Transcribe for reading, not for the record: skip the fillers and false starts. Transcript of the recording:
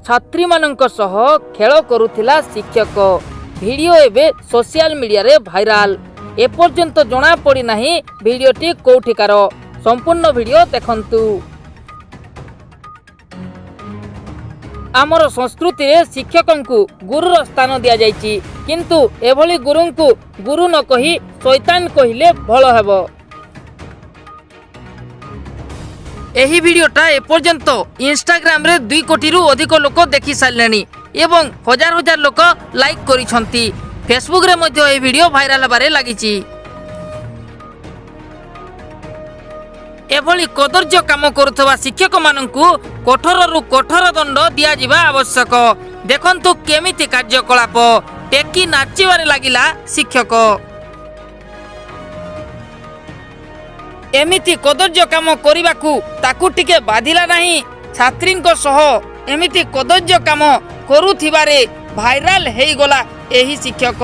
ଛାତ୍ରୀମାନଙ୍କ ସହ ଖେଳ କରୁଥିଲା ଶିକ୍ଷକ। ଭିଡ଼ିଓ ଏବେ ସୋସିଆଲ ମିଡ଼ିଆରେ ଭାଇରାଲ। ଏପର୍ଯ୍ୟନ୍ତ ଜଣାପଡ଼ିନାହିଁ ଭିଡ଼ିଓଟି କୋଉଠିକାର। ସମ୍ପୂର୍ଣ୍ଣ ଭିଡ଼ିଓ ଦେଖନ୍ତୁ। ଆମର ସଂସ୍କୃତିରେ ଶିକ୍ଷକଙ୍କୁ ଗୁରୁର ସ୍ଥାନ ଦିଆଯାଇଛି, କିନ୍ତୁ ଏଭଳି ଗୁରୁଙ୍କୁ ଗୁରୁ ନ କହି ଶୈତାନ କହିଲେ ଭଲ ହେବ। ଏହି ଭିଡ଼ିଓଟା ଏପର୍ଯ୍ୟନ୍ତ ଇନଷ୍ଟାଗ୍ରାମରେ 2 କୋଟିରୁ ଅଧିକ ଲୋକ ଦେଖି ସାରିଲେଣି ଏବଂ ହଜାର ହଜାର ଲୋକ ଲାଇକ୍ କରିଛନ୍ତି। ଫେସବୁକରେ ମଧ୍ୟ ଏହି ଭିଡ଼ିଓ ଭାଇରାଲ ହେବାରେ ଲାଗିଛି। ଏଭଳି କଦର୍ଯ୍ୟ କାମ କରୁଥିବା ଶିକ୍ଷକମାନଙ୍କୁ କଠୋରରୁ କଠୋର ଦଣ୍ଡ ଦିଆଯିବା ଆବଶ୍ୟକ। ଦେଖନ୍ତୁ କେମିତି କାର୍ଯ୍ୟକଳାପ, ଟେକି ନାଚିବାରେ ଲାଗିଲା ଶିକ୍ଷକ। ଏମିତି କଦର୍ଯ୍ୟ କାମ କରିବାକୁ ତାକୁ ଟିକେ ବାଧିଲା ନାହିଁ। ଛାତ୍ରୀଙ୍କ ସହ ଏମିତି କଦର୍ଯ୍ୟ କାମ କରୁଥିବାରେ ଭାଇରାଲ ହେଇଗଲା ଏହି ଶିକ୍ଷକ।